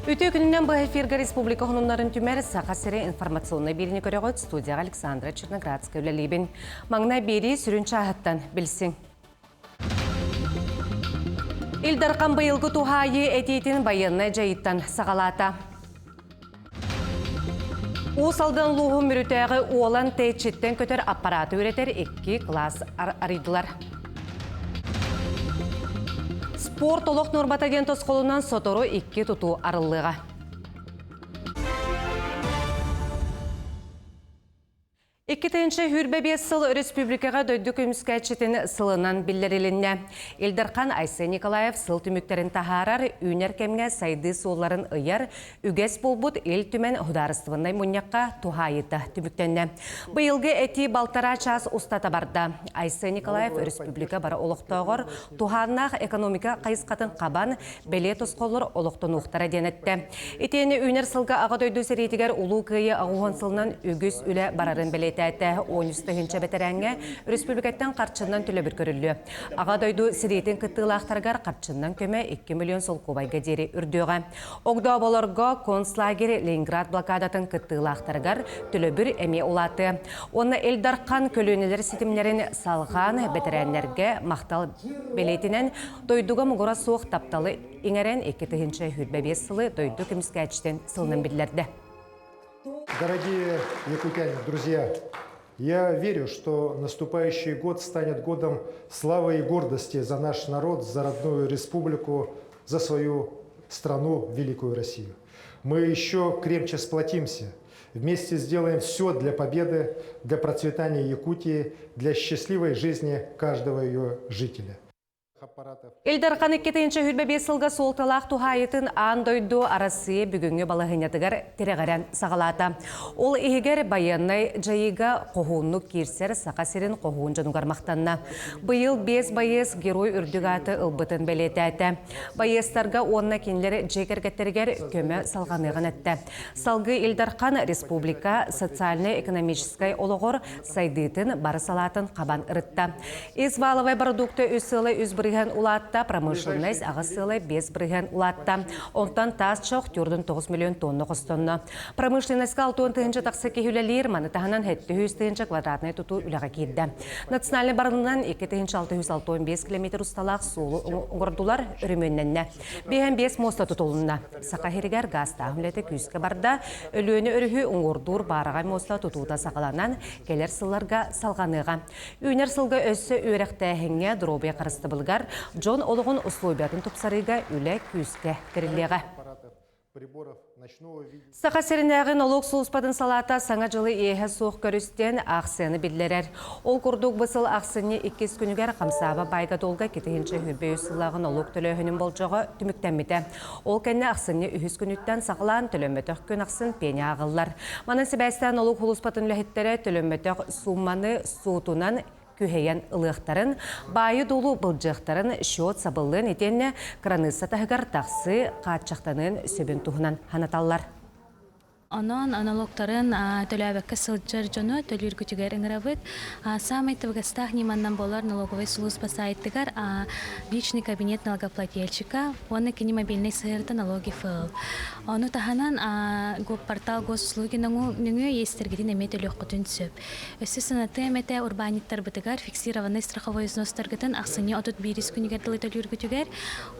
Үтүө күнүнэн бу эфиргэ республика хонуннарын түмэр Саха сири информационнай биэриини көрөҕүт студияҕа Александра Черноградская үлэлиибин. Маҥнай биэрии сүрүн чааһыттан билсиҥ. Ил Дархан быйылгы туһаайыы этиитин байыаннай дьайыттан саҕалаата. Уус Алдан улууһун Мүрүтээҕи Уолан тэйиччиттэн көтөр аппарааты үрэтэр икки кылаас арыйдылар. Спорт олох нуорбата диэн тосхолунан сотору икки тутуу арыллыаҕа. 2025 сыл өрөспүүбүлүкэҕэ дойду көмүскээччитин сылынан биллэрилиннэ. Ил Дархан Айсен Николаев сыл түмүктэрин таһаарар, үүнэр кэмҥэ сайдыы суолларын ыйар, үгэс буолбут Ил Түмэн судаарыстыбаннай мунньахха туһаайыыта түмүктэннэ. Быйылгы этии балтараа чаас устата барда. Айсен Николаев өрөспүүбүлүкэ бары олохтооҕор туһааннаах экономика хайысхатын хабан, бэлиэ тосхоллор олохтонуохтара диэн эттэ. Итиэннэ үүнэр сылга Аҕа дойду сэриитигэр Улуу Кыайыы 80 сылынан үгүс үлэ барарын бэлиэтээтэ. 13 тыһыынча бэтэрээҥҥэ республикаттан харчынан төлөбүр көрүллүө. Аҕа дойду сэриитин кыттыылаахтарыгар харчынан көмө 2 миллион солкуобайга диэри үрдүөҕэ. Огдооболорго концлагерь Ленинград блокадатын кыттыылаахтарыгар төлөбүр эмиэ улаатыа. Уонна Ил Дархан көлүөнэлэр ситимнэрин салҕаан бэтэрээннэргэ махтал бэлиэтинэн дойдуга муҥура суох тапталы иҥэрэн 2025 сылы дойду көмүскээччитин сылынан биллэрдэ. Дорогие якутяне, друзья, я верю, что наступающий год станет годом славы и гордости за наш народ, за родную республику, за свою страну, великую Россию. Мы еще крепче сплотимся, вместе сделаем все для победы, для процветания Якутии, для счастливой жизни каждого ее жителя. Ил Дархан 2025 сылга суолталаах туһаайытын аан дойду Арассыыйа бүгүҥҥү балаһыанньатыгар тирэҕирэн саҕалаата. Ол иһигэр байыаннай дьайыыга хоһууннук киирсэр Саха сирин хоһуун дьонугар махтанна. Быйыл биэс байыас герой үрдүк ааты ылбытын бэлиэтээтэ. Байыастарга уонна кинилэр дьиэ кэргэттэригэр көмө салҕаныаҕын эттэ. Салгыы Ил Дархан республика социальнай-экономическай олоҕор сайдыытын бары салаатын хабан ырытта. Ис валовай бородуукта үс сыала үс бырыһыан улаатта, промышленность аҕыс сыала биэс бырыһыан улаатта. Онтон таас чох 49 миллион тонна хостонно. Промышленностька 60 тыһыынча тахса киһи үлэлиир, маны таһынан 700 тыһыынча квадратнай тутуу үлэҕэ киирдэ. Национальнай барылынан 2665 километр усталаах суолу оҥордулар, өрөмүөннэннэ. Биэһэн биэс муоста тутулунна. Саха сиригэр гаастааһын үлэтэ күүскэ барда. Өлүөнэ өрүһү уҥуордуур баараҕай муоста тутуута саҕаланан, кэлэр сылларга салҕаныаҕа. Үүнэр сылга өссө үөрэхтээһиҥҥэ, доруобуйа харыстабылыгар, дьон олоҕун условиятын тупсарыыга үлэ күүскэ тэриллиэҕэ. Саха сиринээҕи нолуок сулууспатын салаата Саҥа дьылы иэһэ суох көрүстэн аахсыйаны биллэрэр. Ол курдук бу сыл ахсынньы иккис күнүгэр хамсааба баайга-дуолга 2023 сыллааҕы нолуок төлөөһүнүн болдьоҕо түмүктэммитэ. Ол кэннэ ахсынньы үһүс күнүттэн саҕалаан төлөммөтөх күн ахсын пеня ааҕыллар. Манан сибээстээн нолуок сулууспатын үлэһиттэрэ төлөммөтөх суумманы суутунан күһэйэн ылыахтарын, баайы-дуолу былдьыахтарын, счет сабыллыан итиэннэ кыраныысса таһыгар тахсыы хааччахтаныан сөбүн туһунан санаталлар. Онон налогтарын төлөөбөккө сылдьар дьону төлүүргүтүгэр ыҥырабыт. Саамай табыгастаах ньыманнан буолар налоговай сулууспа сайтыгар личный кабинет налогоплательщика уонна кини мобильнай сыһыарыта налоги ФЛ. Ону таһынан портал госуслуги нөҥүө иэстэргитин эмиэ төлүөххүтүн сөп. Өссө санатыам этэ, урбаанньыттарбытыгар фиксированнай страховой взностаргытын ахсынньы 31 күнүгэр дылы төлүүргүтүгэр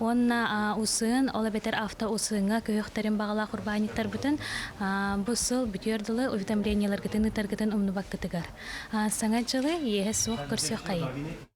уонна УСН, ол эбэтэр авто-УСН-ҥа көһүөхтэрин баҕалаах урбаанньыттарбытын бу сыл бүтүөр дылы уведомлениеларгытын ыытаргытын умнубаккытыгар. Саҥа дьылы иэһэ суох көрсүөххэйиҥ.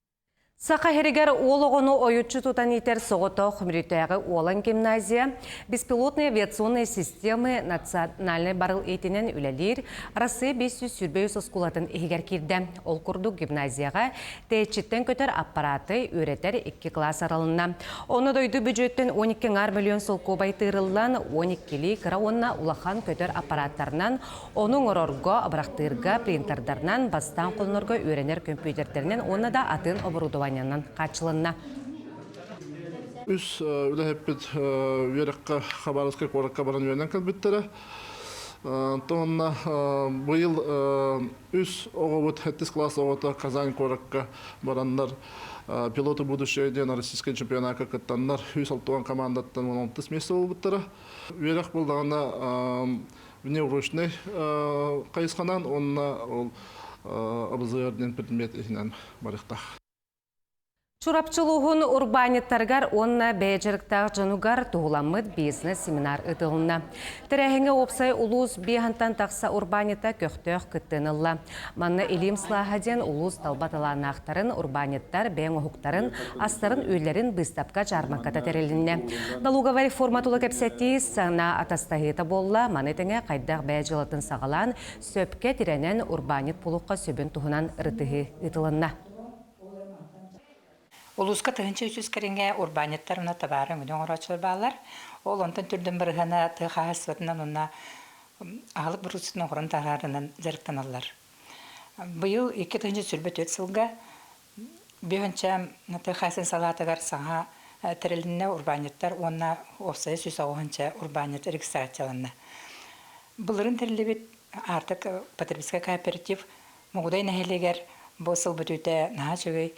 Саха сиригэр уол оҕону ойуччу тутан иитэр соҕотох Мүрүтээҕи Уолан гимназия беспилотные авиационные системы национальнай барыл иитинэн үлэлиир Россия 523 оскуолатын иһигэр киирдэ. Ол курдук гимназияҕа тэйиччиттэн көтөр аппараты үөрэтэр икки кылаас арылынна. Онно дойду бүддьүөттэн 12 аҥаар миллион солкуобай тыырыллан 12-лии кыра уонна улахан көтөр аппараттарынан Ону оҥорорго, абырахтыырга, принтердарынан, бастаан холонорго үөрэнэр көмпүүтэрдэринэн уонна да атын оборудованиенан хааччылынна. Үс үлэһиппит үөрэххэ Хабаровскай куоракка баран үөрэнэн кэлбиттэрэ. Онтон быйыл үс оҕобут, сэттис кылаас оҕото Казань куоракка бараннар. Пилоты будущего диэн российскай чемпионакка кыттаннар 160 командаттан 16 место буолбуттара. Үөрэх буоллаҕына внеурочный хайысханан уонна ол АБЗР диэн предмет иһинэн барыахтаах. Чурапчы улууһун урбаанньыттарыгар уонна бэйэ дьарыктаах дьонугар туһуламмыт бизнес-семинар ыытылынна. Тэрээһиҥҥэ уопсай улуус биэһантан тахса урбаанньыта көхтөөх кыттыыны ылла. Манна Илим Слаха диэн улуус талба талааннаахтарын, урбаанньыттар бэйэ оҥоһуктарын, астарын-үөллэрин быыстапка-дьаарбаҥката тэрилиннэ. Налоговай реформа тула кэпсэтии сана атастаһыыта буолла. Маны тэҥэ хайдах бэйэ дьыалатын саҕалаан, сөпкө тирэнэн урбаанньыт буолуохха сөбүн туһунан ырытыһыы ыытылынна. Улууска 1300 кэриҥэ урбаанньыттар уонна табаары өҥөнү оҥорооччулар бааллар. Ол онтон түрдэн бырыһыана тыа хаһаайыстыбатынан уонна аһылык бородууксуйатын оҥорон таһаарынан дьарыктаналлар. Быйыл 2024 сылга Бүһүнчэ тыа хаһаайыстыбатын салаатыгар саҥа тэрилиннэ урбаанньыттар уонна уопсайа 190 урбаанньыт регистрацияланна. Былырын тэриллибит Аартык потребительскай кооператив Мугудай нэһилиэгэр бу сыл бүтүүтэ наһаа үчүгэй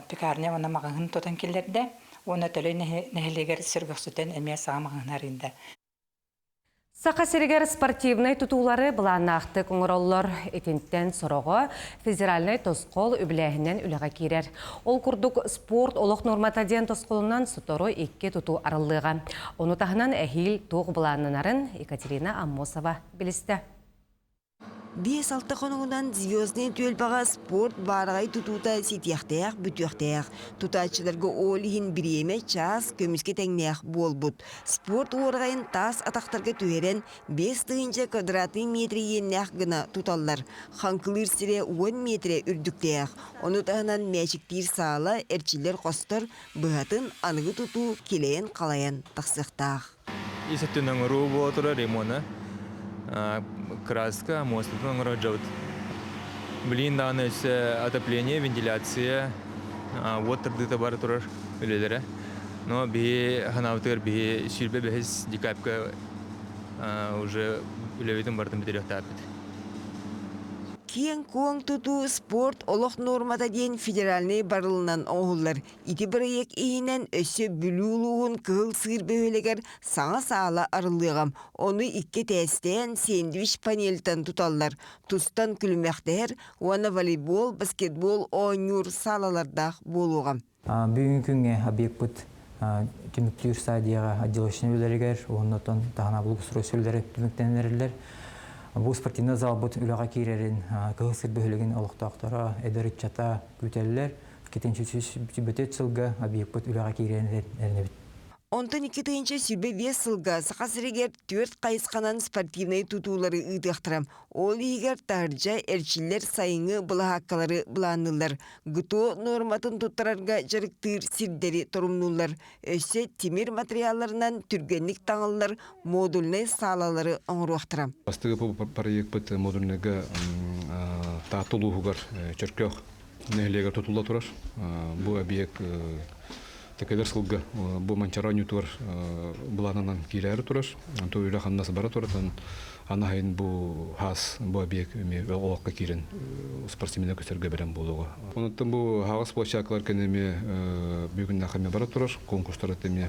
пекарня уонна маҕаһыын тутан киллэрдэ уонна Төлөй нэһилиэгэр сөргөхсүтэн эмиэ саҥа маҕаһыын арыйда. Саха сиригэр спортивнай тутуулары былааннаахтык оҥороллор. Итинтэн сороҕо федеральнай тосхол үбүлээһинэн үлэҕэ киирэр. Ол курдук спорт олох нуормата диэн тосхолунан сотору икки тутуу арыллыаҕа. Ону таһынан эһиил туох былааннанарын Екатерина Аммосова билистэ. 5-6 хонугунан Звездный түөлбэҕэ спорт баараҕай тутуута ситиэхтээх, бүтүөхтээх. Тутааччыларга ол иһин бириэмэ, чаас көмүскэ тэҥнээх буолбут. Спорт уораҕайын таас атахтарга түһэрэн, 5000 квадратный метр иэннээх гына туталлар. Хаҥкылыыр сирэ 10 миэтэрэ үрдүктээх. Ону таһынан мээчиктиир саала, эрчиллэр хостор, быһатын аныгы тутуу килэйэн-халайан тахсыахтаах. Ис өттүн оҥоруу буола турар ремона. Краска, муостатын оҥорор дьабыт. Билигин даҕаны өссө отопление, вентиляция, уот тардыыта бара турар үлэлэрэ. Но биһи санаабытыгар биһи 25 декабрьга уже үлэбитин барытын бүтэриэхтээхпит. Киэҥ-куоҥ тутуу спорт олох нуормата диэн федеральнай барылынан оҥоһуллар. Ити бырайыак иһинэн өссө Бүлүү улууһун Кыһыл Сыыр бөһүөлэгэр саҥа саала арыллыаҕа. Ону икки этээстээн сэндвич панельтан туталлар. Тустан күлүмэхтэһэр уонна волейбол, баскетбол оонньуур саалалардаах буолуоҕа. Бүгүҥҥү күҥҥэ объекпыт түмүктүүр стадияҕа отделочнай үлэлэригэр уонна оттон таһынан благоустройство үлэлэрэ түмүктэнэн эрэллэр. Бу спортивнай залбыт үлэҕэ киирэрин Кыһыл Сыр бөһүөлэгин олохтоохторо, эдэр ыччата күүтэллэр. Китинчи сылга объекпыт үлэҕэ киирэн эрэнэбит. Онтон 2025 сылга Саха сиригэр түөрт хайысханан спортивнай тутуулары ыытыахтара. Ол иһигэр таһырдьа эрчиллэр сайыҥҥы былаһааккалары былаанныыллар. ГТО нуорматын туттарарга дьарыктыыр сирдэри торумнууллар. Өссө тимир материалларынан түргэнник таҥыллар модульнай саалалары оҥоруохтара. Бастакы проекпыт модульныйга Таатта улууһугар Чөркөөх нэһилиэгэр тутулла турар. Бу объект кэлэр сылга бу Манчаары оонньуутугар былаанынан киирээри турар. Онтон үлэ-хамнас бара турар. Аны сайын бу хаас бу объект эмиэ олоххо киирэн спортсменнар көстөргө бэлэм буолуоҕа. Онуттан бу хаҕыс площадкалар кэннэ эмиэ бүгүннээх эмиэ бара турар. Конкурстар эмиэ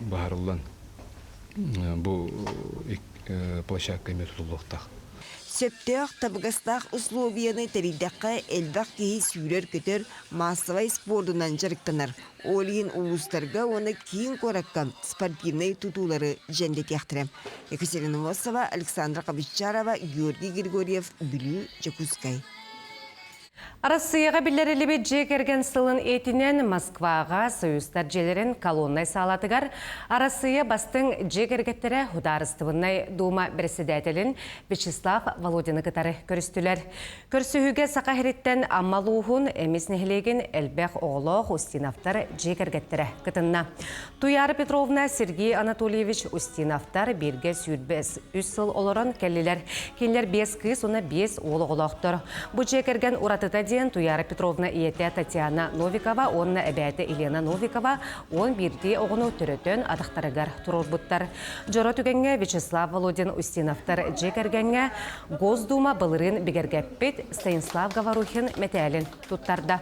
баһарыллан бу площадка эмиэ тутуллуохтаах. Сөптөөх, табыгастаах услуобуйаны тэрийдэххэ, элбэх киһи сүүрэр-көтөр, маассабай спордунан дьарыктанар. Ол иһин улуустарга уонна киин куоракка спортивнай тутуулары дьэндэтиэхтэрэ. Екатерина Носова, Александра Хабычарова, Георгий Григорьев, Бүлүү, Дьокуускай. Арассыыйаҕа биллэриллибит дьиэ кэргэн сылын иитинэн Москваҕа Союзтар дьиэлэрин колоннай саалатыгар Арассыыйа бастыҥ дьиэ кэргэттэрэ Судаарыстыбыннай Дума бэрэссэдээтэлин Вячеслав Володины кытары көрүстүлэр. Көрсүһүүгэ Саха сириттэн Амма улууһун Эмис нэһилиэгин элбэх оҕолоох Устиновтар дьиэ кэргэттэрэ кытынна. Туяра Петровна, Сергей Анатольевич Устиновтар бииргэ 23 сыл олорон кэллилэр. Кинилэр биэс кыыс уонна биэс уол оҕолоохтор. Бу дьиэ кэргэн уратыта диэн Туяра Петровна ийэтэ Татьяна Новикова уонна эбээтэ Елена Новикова 11 оҕону төрөтөн атахтарыгар туруорбуттар. Дьоро түгэҥҥэ Вячеслав Володин Устиновтар дьиэ кэргэҥҥэ Госдума былырыын бигэргэппит Станислав Говорухин мэтээлин туттарда.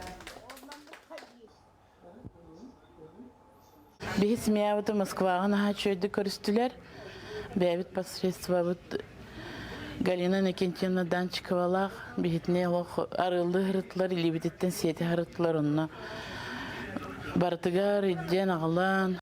Биһи семьябыты Москваҕа наһаа үчүгэйдик көрүстүлэр. Бэйэбит посредствобыт Галина Иннокентьевна Данчиковалаах биһитини олох арыаллыы сырыттылар, илиибититтэн сиэти сырыттылар онно барытыгар илдьэн аҕалан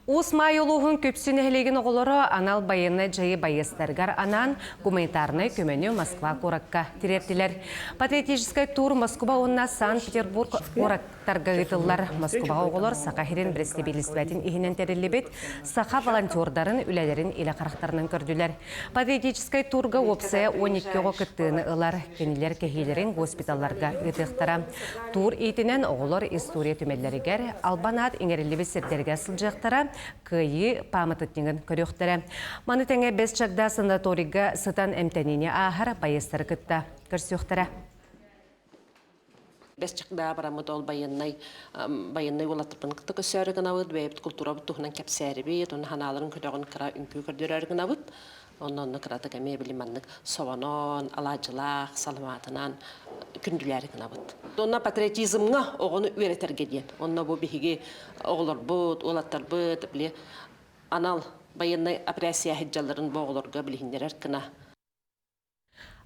Уус Маай улууһун Күпсү нэһилиэгин оҕолоро анал байыаннай дьайыы байыастарыгар анаан гуманитарнай көмөнү Москва куоракка тириэртилэр. Патриотическай тур Москва уонна Санкт-Петербург куораттарга ыытыллар. Москваҕа оҕолор Саха сирин бэрэстэбиитэлистибэтин иһинэн тэриллибит саха волонтердарын үлэлэрин илэ харахтарынан көрдүлэр. Патриотическай турга уопсайа 12 оҕо кыттыыны ылар. Кинилэр кэһиилэрин госпиталларга ыытыахтара. Тур иитинэн оҕолор история түмэллэригэр, албан аат иҥэриллибит сирдэригэр сылдьыахтара, Кыайыы пааматынньыгын көрүөхтэрэ. Маны тэҥэ Бэс Чагда санаторийга сытан эмтэниини ааһар байыастары кытта көрсүөхтэрэ. Бэс Чагда бараммыт ол байыаннай байыаннай уолаттарбын кытта көрсөөрү гынабыт, бэйэбит култуурабыт туһунан кэпсээрибит, уонна ханааларын көтөҕүн кыра үҥкүү көрдөрөөрү гынабыт. Онно онно кыратык эмиэ били маннык собонон, алаадьылаах, саламаатынан күндүлээри гынабыт. Онно патриотизмҥа оҕону үөрэтэргэ диэн. Онно бу биһиги оҕолорбут, уолаттарбыт били анал байыаннай операция сылдьалларын бу оҕолорго билиһиннэрэр гына.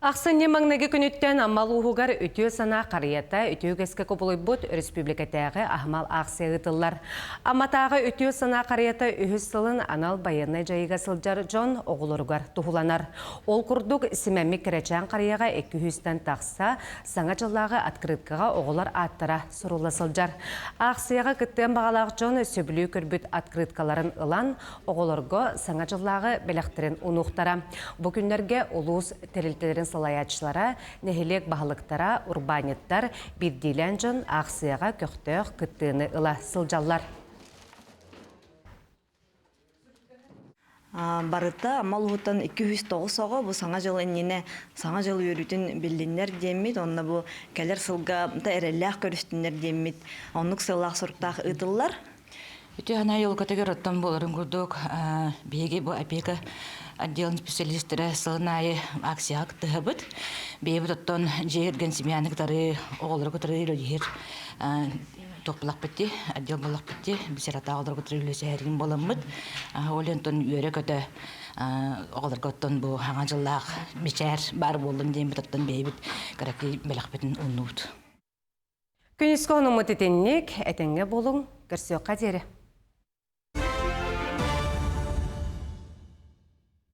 Ахсынньы маҥнайгы күнүттэн Амма улууһугар үтүө санаа харыйата үтүө үгэскэ кубулуйбут өрөспүүбүлүкэтээҕи аһымал аахсыйа ыытыллар. Амматааҕы үтүө санаа харыйата үһүс сылын анал байыаннай дьайыыга сылдьар дьон оҕолоругар туһуланар. Ол курдук, симэммит кэрэчээн харыйаҕа 200-тэн тахса Саҥа дьыллааҕы открыткаҕа оҕолор ааттара сурулла сылдьар. Аахсыйаҕа кыттыан баҕалаах дьон сөбүлүү көрбүт открыткаларын ылан, оҕолорго Саҥа дьыллааҕы бэлэхтэрин уунуохтара. Бу күннэргэ улуус тэрилтэлэрин салайааччылара, нэһилиэк баһылыктара, урбаанньыттар, биирдиилээн дьон аахсыйаҕа көхтөөх кыттыыны ыла сылдьаллар. Барыта Амма улууһуттан 209 оҕо бу Саҥа дьыл иннинэ Саҥа дьыл үөрүүтүн биллиннэр диэммит, онно бу кэлэр сылга да эрэллээх көрүстүннэр диэммит оннук сыаллаах-соруктаах ыытыллар. Үтүө санаа елкатыгар оттон буоларын курдук биһиги бу опека отделын специалистара сылын аайы акцияҕа кыттыһабыт. Бэйэбит оттон дьиэ кэргэн семьяны кытары, оҕолору кытары үлэлиир туох булахпыт дии, отдел булахпыт дии, бисератаах оҕолорго үлэсэһэрин буоламмыт. Ол онтон үөрэ-көтө оҕолорго оттон бу хаҥа дьыллаах мичээр баар буоллун диэммит оттон бэйэбит кыракый бэлэхпитин ууннубут. Күнүскү онуммут итинник, этэҥҥэ буолуҥ, көрсүөххэ диэри.